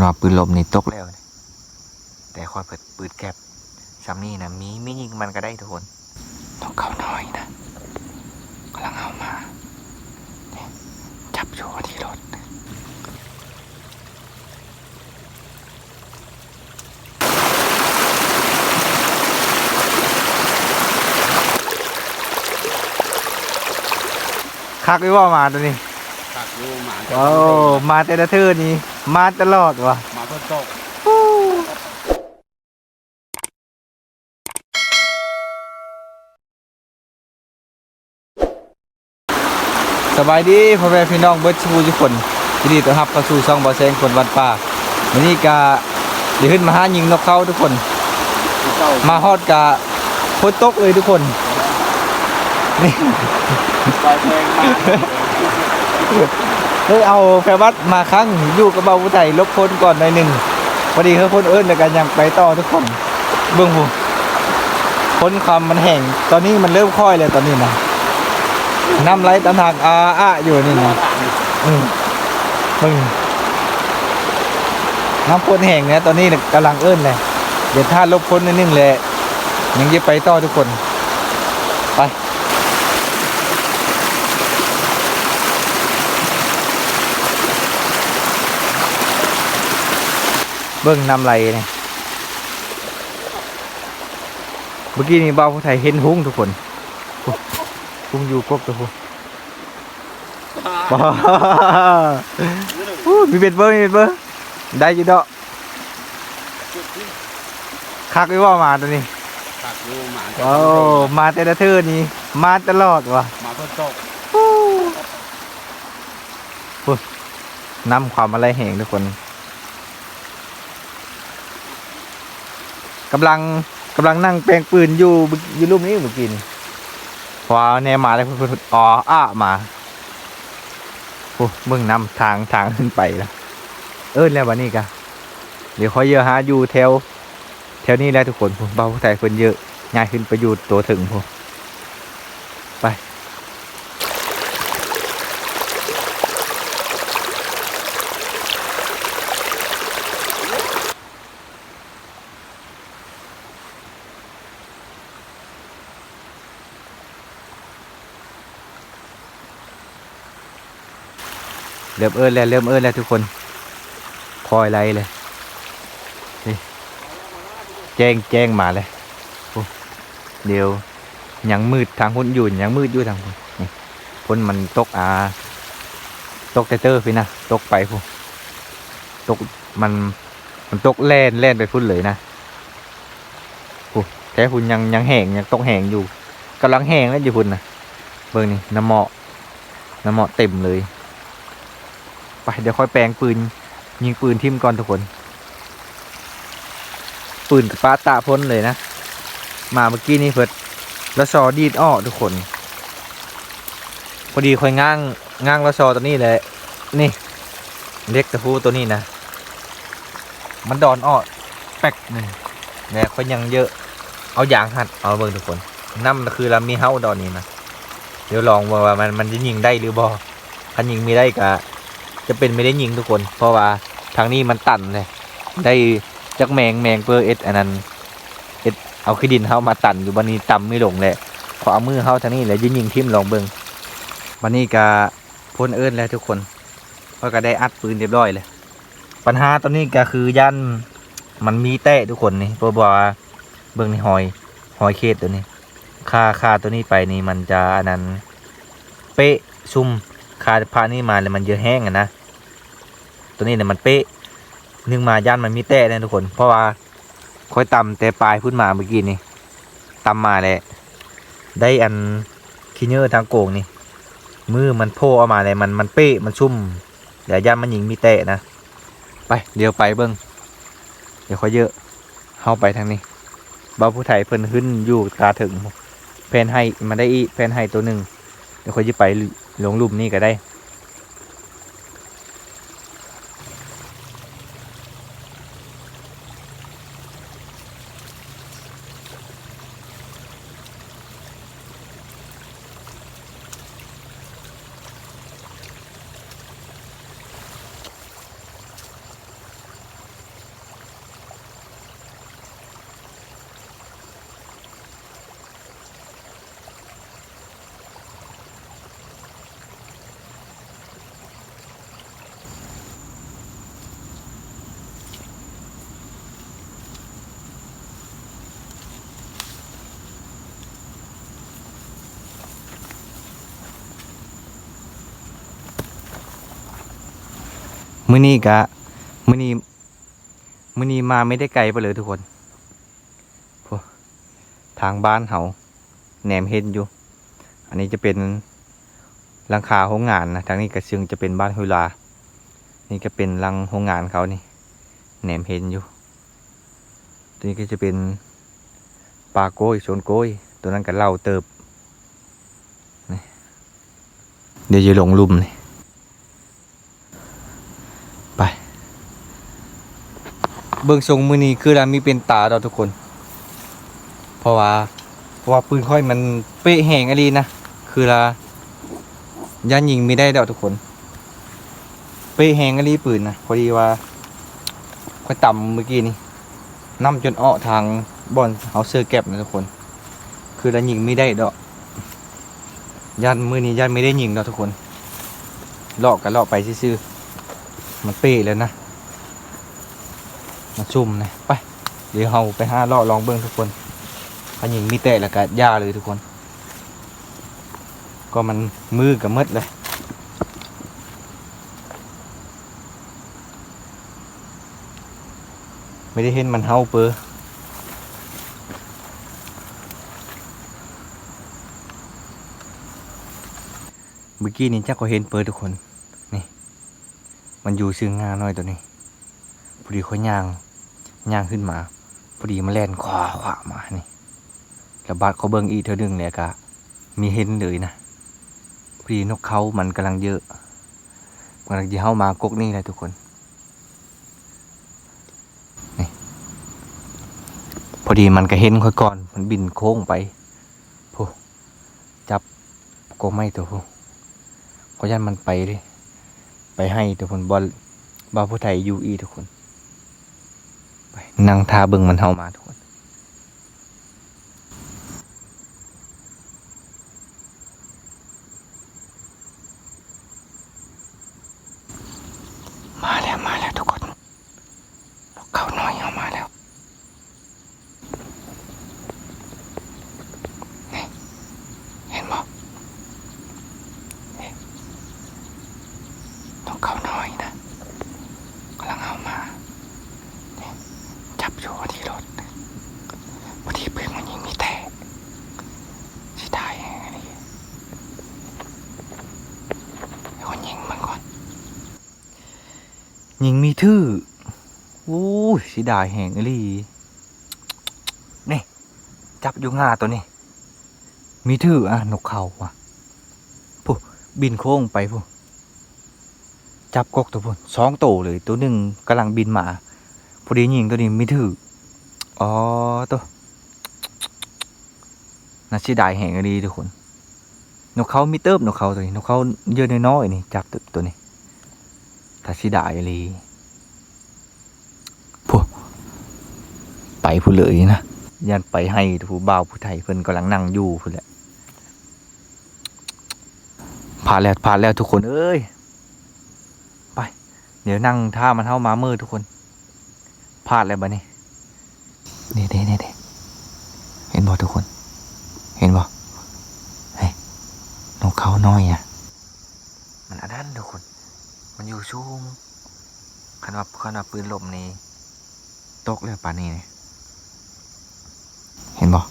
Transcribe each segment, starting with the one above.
ວ່າປືນລົມນີ້ຕົກແລ້ວ ແຕ່ຂ້ອຍເພິ່ນປືນແກັບຊ່ຳນີ້ນະ ມີ ມີຍິງມັນກໍໄດ້ທຸກຄົນ. ນົກເຂົານ້ອຍນະ ກຳລັງເອົາມາ ຈັບຢູ່ທີ່ລົດ. ຄັກຢູ່ບໍ່ໝາໂຕນີ້? ຄັກຢູ່ ໝາແຕ່ ໂອ້ ມາແຕ່ລະເທື່ອນີ້ ມາຕະຫຼອດວ່າ ມາເພິ່ນຕົກ. ສະບາຍດີພໍ່ແມ່ພີ່ນ້ອງເບິດສູ່ຜູ້ສູ່ຄົນ ຍິນດີຕ້ອນຮັບເຂົ້າສູ່ຊ່ອງບ່າວແສງຄົນວັດປ່າ. ມື້ນີ້ກະໄດ້ຂຶ້ນມາຫາຍິງນົກເຂົາທຸກຄົນ ມາຮອດກະຝົນຕົກເລີຍທຸກຄົນ. ນີ້ ເລີຍເອົາແພວັດມາຄັ້ງ ຢູ່ກັບບ່າວຜູ້ໄທຫຼົບຝົນກ່ອນໜ້ອຍໜຶ່ງ ພໍດີເຮີຝົນເອີ້ນ ແລ້ວກະຍັງໄປຕໍ່ທຸກຄົນ. ເບິ່ງພຸ້ນ ຝົນຄວາມມັນແຫ້ງ ຕອນນີ້ມັນເລີ່ມຄ່ອຍແລ້ວຕອນນີ້ນະ ນ້ຳໄຫຼຕາມທາງອາອະຢູ່ນີ້ນະ. ອື ເບິ່ງ ນ້ຳຝົນແຫ້ງແລ້ວຕອນນີ້ນະ ກຳລັງເອີ້ນແຫຼະ ດຽວຖ້າຫຼົບຝົນໜ້ອຍໜຶ່ງແຫຼະ ຍັງຈະໄປຕໍ່ທຸກຄົນ. ໄປ ເບິ່ງນ້ຳໄຫຼນີ້ ເມື່ອກີ້ນີ້ບ່າວຜູ້ໄທເຫັນຮຸ້ງທຸກຄົນ ຮຸ້ງຢູ່ກົກຕົວພຸ້ນ. ໂອ້ ມີເບັດເບິ່ງ ມີເບັດເບິ່ງ ໄດ້ຢູ່ດອກ. ຄັກຢູ່ບໍ່ໝາໂຕນີ້? ຄັກຢູ່ ໝາແຕ່ ໂອ້ ມາແຕ່ລະເທື່ອນີ້ ມາຕະຫຼອດວ່າ ມາເພິ່ນຕົກ. ໂອ້ ນ້ຳຄວາມມາໄຫຼແຮງທຸກຄົນ. ກຳລັງ ກຳລັງນັ່ງແປງປືນຢູ່ ຢູ່ລຸ່ມນີ້ເມື່ອກີ້ນີ້ ເພາະວ່າແນມມາແລ້ວ ເພິ່ນ ເພິ່ນ ອໍ ອາ ມາ. ໂອ້ ເບິ່ງນ້ຳທາງ ທາງຂຶ້ນໄປລະ ເອີ້ນແລ້ວບາດນີ້ກະ ດຽວຂ້ອຍເຍາະຫາຢູ່ແຖວ ແຖວນີ້ແຫຼະທຸກຄົນ. ຜູ້ ບ່າວຜູ້ໄທເພິ່ນເຍາະ ຍ້າຍຂຶ້ນໄປຢູ່ໂຕເທິງພຸ້ນ ໄປ. ເລີ່ມເອີ້ນແລ້ວ ເລີ່ມເອີ້ນແລ້ວທຸກຄົນ ຄ່ອຍໄລ່ເລີຍ. ນີ້ ແຈ້ງ ແຈ້ງມາເລີຍ. ໂອ້ ດຽວ ຍັງມືດທາງພຸ້ນຢູ່ ຍັງມືດຢູ່ທາງພຸ້ນ. ນີ້ ຝົນມັນຕົກ ອາ ຕົກແຕ່ເຕີພີ້ນະ ຕົກໄປພຸ້ນ ຕົກ ມັນ ມັນຕົກແລ່ນ ແລ່ນໄປພຸ້ນເລີຍນະ. ພຸ້ນ ແຖວພຸ້ນຍັງ ຍັງແຫ້ງ ຍັງຕົກແຫ້ງຢູ່ ກຳລັງແຫ້ງແລ້ວຢູ່ພຸ້ນນະ. ເບິ່ງນີ້ ນ້ຳເໝາະ ນ້ຳເໝາະເຕັມເລີຍ. ໄປ ດຽວຂ້ອຍແປງປືນ ຍິງປືນຖິ້ມກ່ອນທຸກຄົນ. ປືນກະປະຕາກຝົນເລີຍນະ ມາເມື່ອກີ້ນີ້ເພິ່ນ ລະຊໍດີດອອກທຸກຄົນ. ພໍດີຂ້ອຍງາງ ງາງລະຊໍໂຕນີ້ແຫຼະ ນີ້ ເຫຼັກຕະປູໂຕນີ້ນະ ມັນດອນອອກແປັກໜຶ່ງ ແລ້ວຂ້ອຍຍັງເຍາະ ເອົາຢາງຮັດ ເອົາເບິ່ງທຸກຄົນ. ນ້ຳຄືລະມີເຫົ່າດອນນີ້ນະ ດຽວລອງເບິ່ງວ່າມັນ ມັນຈະຍິງໄດ້ຫຼືບໍ່. ຄັນຍິງມີໄດ້ກະຈະເປັນໄມ່ໄດ້ຍິງທຸກຄົນ ເພາະວ່າທາງນີ້ມັນຕັນເລີຍ ໄດ້ຈັກແມງ ແມງເປີເອັດອັນນັ້ນ ເຮັດເອົາຂີ້ດິນເຮົາມາຕັນຢູ່ ບາດນີ້ຕ່ຳມີລົງແຫຼະ ຂໍເອົາມືເຮົາທາງນີ້ແຫຼະ ຍິງຖິ້ມລອງເບິ່ງ. ບາດນີ້ກະພົນເອີ້ນແລ້ວທຸກຄົນ ຂ້ອຍກະໄດ້ອັດປືນຮຽບຮ້ອຍແລ້ວ. ບັນຫາຕອນນີ້ກະຄືຢ້ານມັນມີແຕະທຸກຄົນນີ້ ເພາະວ່າເບິ່ງນີ້ຮອຍ ຮອຍເຂດໂຕນີ້ ຂ້າ ຂ້າໂຕນີ້ໄປນີ້ມັນຈະອັນນັ້ນ ເປະຊຸ່ມ ຂ້າຜ່ານນີ້ມາແລ້ວມັນຈະແຫ້ງຫັ້ນນະ. ໂຕນີ້ນະມັນເປະ ໜຶ່ງມາຢ້ານມັນມີແຕະເດ້ທຸກຄົນ ເພາະວ່າຂ້ອຍຕຳແຕ່ປາຍພຸ້ນມາເມື່ອກີ້ນີ້ ຕຳມາແລ້ວ ໄດ້ອັນຂີ້ເຫຍື້ອທາງໂກງນີ້ ມືມັນໂຜ່ອອກມາແລ້ວ ມັນ ມັນເປະ ມັນຊຸ່ມ ແລ້ວຢ້ານມັນຍິງມີແຕະນະ. ໄປ ດຽວໄປເບິ່ງ ດຽວຂ້ອຍເຍາະ ເຮົາໄປທາງນີ້ ບ່າວຜູ້ໄທເພິ່ນຂຶ້ນຢູ່ຕາເທິງ ແຜ່ນໄຮ່ມາໄດ້ອີກ ແຜ່ນໄຮ່ໂຕໜຶ່ງ ດຽວຂ້ອຍຊິໄປລົງລຸ່ມນີ້ກະໄດ້. ມື້ນີ້ກະ ມື້ນີ້ ມື້ນີ້ມາບໍ່ໄດ້ໄກປານໃດທຸກຄົນ. ໂອ້ ທາງບ້ານເຮົາແນມເຫັນຢູ່. ອັນນີ້ຈະເປັນຫຼັງຄາໂຮງງານນະ, ທາງນີ້ກະເຊິ່ງຈະເປັນບ້ານຫ້ວຍລາ. ນີ້ກະເປັນຫຼັງໂຮງງານເຂົານີ້ ແນມເຫັນຢູ່. ຕົວນີ້ກະຈະເປັນປ່າກ້ວຍ ສວນກ້ວຍ, ຕົວນັ້ນກະເຫຼົ່າເຕີບ. ນີ້ ດຽວຈະລົງລຸ່ມນີ້. ໄປ ເບິ່ງຊົງມື້ນີ້ຄືລະມີເປັນຕາດອກທຸກຄົນ. ເພາະວ່າ ເພາະວ່າປືນຂ້ອຍມັນເປະແຮງອີ່ຫຼີນະ. ຄືລະຢ້ານຍິງບໍ່ໄດ້ດອກທຸກຄົນ. ເປະແຮງອີ່ຫຼີປືນນະ. ພໍດີວ່າຂ້ອຍຕຳມື້ກີ້ນີ້ ນ້ຳຈົນອອກທາງບ່ອນເຮົາເຊີແກັບນະທຸກຄົນ. ຄືລະຍິງບໍ່ໄດ້ດອກ. ຢ້ານມື້ນີ້ຢ້ານບໍ່ໄດ້ຍິງເນາະທຸກຄົນ. ເລາະກະເລາະໄປຊື່ໆ ມັນເປແລ້ວນະ ມັນຊຸ່ມນະ. ໄປ ດຽວເຮົາໄປຫາເລາະລອງເບິ່ງທຸກຄົນ. ຖ້າຍິງມີແຕກແລ້ວກະຢ່າເລີຍທຸກຄົນ. ກໍມັນມືກະໝົດເລີຍ. ບໍ່ໄດ້ເຫັນມັນເຫົ່າເປີ. ມື້ກີ້ນີ້ຈັກຂ້ອຍເຫັນເປີທຸກຄົນ. ນີ້ ມັນຢູ່ເຊິ່ງງ່ານ້ອຍໂຕນີ້. ພໍດີຂ້ອຍຍ່າງ ຍ່າງຂຶ້ນມາ ພໍດີມັນແລ່ນຂວາ ຂວາມານີ້. ລະບາດຂ້ອຍເບິ່ງອີກເທື່ອໜຶ່ງແລ້ວກະມີເຫັນເລີຍນະ. ພໍດີນົກເຂົາມັນກຳລັງເຢີະ ກຳລັງຊິເຫົ່າມາກົກນີ້ແຫຼະທຸກຄົນ. ນີ້ ພໍດີມັນກະເຫັນຂ້ອຍກ່ອນ ມັນບິນໂຄ້ງໄປ ໂພ ຈັບກົກໄມ້ໂຕພຸ້ນ. ຂ້ອຍຢ້ານມັນໄປເດ້ ໄປໄຮ່ໂຕພຸ້ນ ບ່ອນບ່າວຜູ້ໄທຢູ່ອີກທຸກຄົນ. ໄປ ນັ່ງຖ້າເບິ່ງມັນເຫົ່າມາທຸກຄົນ. ມາແລ້ວ ມາແລ້ວທຸກຄົນ. ນົກເຂົານ້ອຍເຮົາມາແລ້ວ. ນີ້ ເຫັນບໍ່? ນີ້ ນົກເຂົານ້ອຍນະ ກຳລັງເອົາມາ. ນີ້ ຈັບຢູ່ພໍດີໂລດ. ພໍດີປືນມັນຍິງມີແຕກ. ເສຍດາຍແຮງອີ່ຫຼີ. ດຽວຂ້ອຍຍິງມັນກ່ອນ. ຍິງມີຖືກ. ໂອ້ຍ ເສຍດາຍແຮງອີ່ຫຼີ. ນີ້ ຈັບຢູ່ງ່າໂຕນີ້ ມີຖືກ ອະ ນົກເຂົາ ອະ ພຸ້ນ ບິນໂຄ້ງໄປພຸ້ນ. ຈັບກົກໂຕພຸ້ນ ສອງໂຕເລີຍ. ໂຕໜຶ່ງກຳລັງບິນມາ ພໍດີຍິງໂຕນີ້ມີຖືກ. ອໍ ໂຕ ໜ້າເສຍດາຍແຮງອີ່ຫຼີທຸກຄົນ. ນົກເຂົາມີເຕີບ ນົກເຂົາໂຕນີ້ ນົກເຂົາເຢີະນ້ອຍໆນີ້ ຈັບໂຕນີ້ ໜ້າເສຍດາຍອີ່ຫຼີ. ພຸ້ນ ໄປພຸ້ນເລີຍນະ. ຢ້ານໄປໃຫ້ຜູ້ບ່າວຜູ້ໄທເພິ່ນກຳລັງນັ່ງຢູ່ພຸ້ນແຫຼະ. ພາດແລ້ວ ພາດແລ້ວທຸກຄົນເອີຍ. ໄປ ດຽວນັ່ງຖ້າມັນເຫົ່າມາເມີທຸກຄົນ. ພາດແລ້ວບາດນີ້. ນີ້ໆໆໆ ເຫັນບໍ່ທຸກຄົນ? ເຫັນບໍ່? ເຮີ້ຍ ນົກເຂົານ້ອຍນະ ມັນອັນນັ້ນທຸກຄົນ ມັນຢູ່ສູງ. ຄັນວ່າ ຄັນວ່າປືນລົມນີ້ຕົກແລ້ວປານນີ້ ເຫັນບໍ່?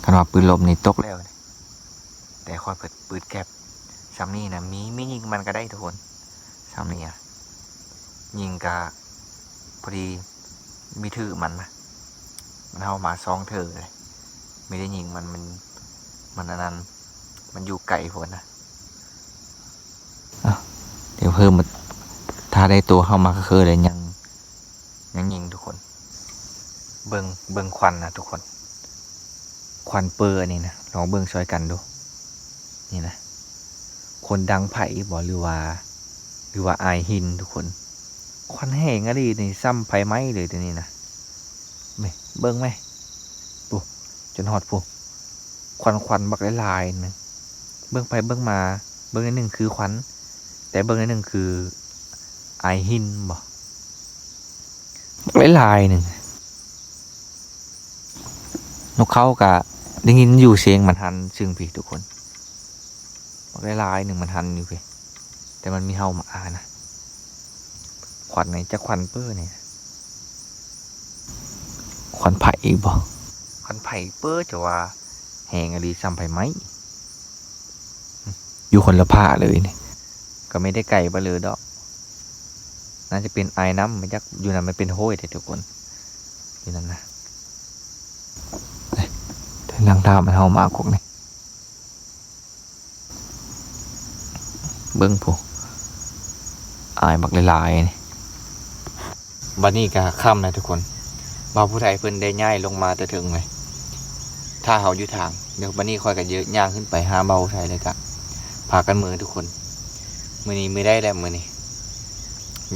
ຄັນວ່າປືນລົມນີ້ຕົກແລ້ວ. ແຕ່ຂ້ອຍເປີດ ປືນແກັບຊ່ຳນີ້ນະ ມີ ມີຍິງມັນກະໄດ້ທຸກຄົນ. ຊ່ຳນີ້ນະ ຍິງກະພໍດີມີຖືກມັນນະ ມັນເຫົ່າມາສອງເທື່ອເລີຍ. ມີໄດ້ຍິງມັນ ມັນ ມັນອັນນັ້ນ ມັນຢູ່ໄກໂພດນະ. ເອົ້າ ດຽວເພີ່ມ ຖ້າໄດ້ໂຕເຮົາມາຄືໆ ແລ້ວຍັງ ຍັງຍິງທຸກຄົນ. ເບິ່ງ ເບິ່ງຄວັນນະທຸກຄົນ ຄວັນເປີອັນນີ້ນະ ລອງເບິ່ງຊ່ອຍກັນດູ. ນີ້ນະ ຄົນດັງໄຟບໍ ຫຼືວ່າ ຫຼືວ່າອາຍຫີນທຸກຄົນ. ຄວັນແຮງອີ່ຫຼີນີ້ ຊ່ຳໄຟໄໝ້ເລີຍໂຕນີ້ນະ. ແມ່ ເບິ່ງແມ ປູ ຈົນຮອດປູ ຄວັນ ຄວັນບັກຫຼາຍໆ ໜຶ່ງ. ເບິ່ງໄປເບິ່ງມາ ເບິ່ງໜ້ອຍໜຶ່ງຄືຄວັນ ແຕ່ເບິ່ງໜ້ອຍໜຶ່ງຄືອາຍຫີນບໍ ບັກຫຼາຍໆ ໜຶ່ງ. ນົກເຂົາກະໄດ້ຍິນຢູ່ສຽງມັນຫັນເຊິ່ງພີ້ທຸກຄົນ ບັກຫຼາຍໆ ໜຶ່ງ ມັນຫັນຢູ່ພີ້ ແຕ່ມັນມີເຫົ່າມານະ. ควันนี่ จักควันเป้อนี่ ควันไผอีกบ่ ควันไผเป้อ จะว่าแฮงอีหลี ส่ำไฟไหม้ อยู่คนละภาคเลยนี่ ก็ไม่ได้ไกลปานเลยดอก น่าจะเป็นไอน้ำ มันจักอยู่นั่นมันเป็นห้วยเด้ทุกคน อยู่นั่นนะ เอ้ย เดินทางตามมันเฮามากกว่านี่ เบิ่งพุ้น อ้ายบักหลายๆ นี่ บัดนี้ก็ค่ำแล้วทุกคน บ่าวผู้ไทเพิ่นได้ย้ายลงมาแต่เทิงเลย ถ้าเฮาอยู่ทาง เดี๋ยวบัดนี้ข้อยก็ย่างขึ้นไปหาบ่าวผู้ไท แล้วก็พากันเมือทุกคน มื้อนี้มื้อใดแล้วมื้อนี้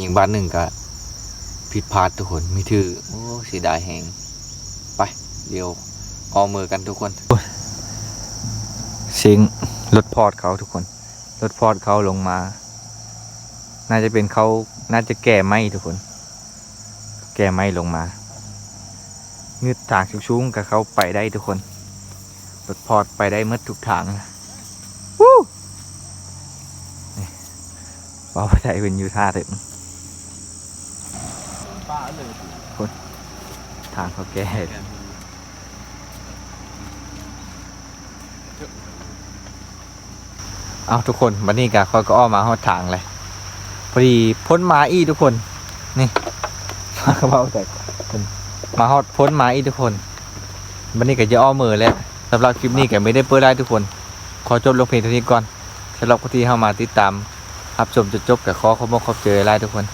ยิงบาทหนึ่งก็ผิดพลาดทุกคน มีถือ โอ้ เสียดายแฮง ไป เดี๋ยวออกเมือกันทุกคน เสียงรถพอร์ตเขาทุกคน รถพอร์ตเขาลงมา น่าจะเป็นเขา น่าจะแก่ไม้ทุกคน แก่ไม้ลงมา งึดทางสูงๆ ก็เข้าไปได้ทุกคน รถพอร์ตไปได้หมดทุกทาง ฮู้ นี่ บ่าวผู้ไทเพิ่นอยู่ท่าเถิง ป้าเลย พุ้น ทางเขาแก่ เอาทุกคน บัดนี้ก็ข้อยก็ออกมาฮอดทางเลย พอดีพ้นมาอีกทุกคน นี่ มากระเป๋าใส่ มาฮอดพ้นมาอีกทุกคน บัดนี้ก็จะออกเมือแล้ว สำหรับคลิปนี้ก็ไม่ได้เปิดไลฟ์ทุกคน ขอจบลงเพียงเท่านี้ก่อน สำหรับคนที่เข้ามาติดตามรับชมจนจบก็ขอขอบคุณขอบใจหลายทุกคน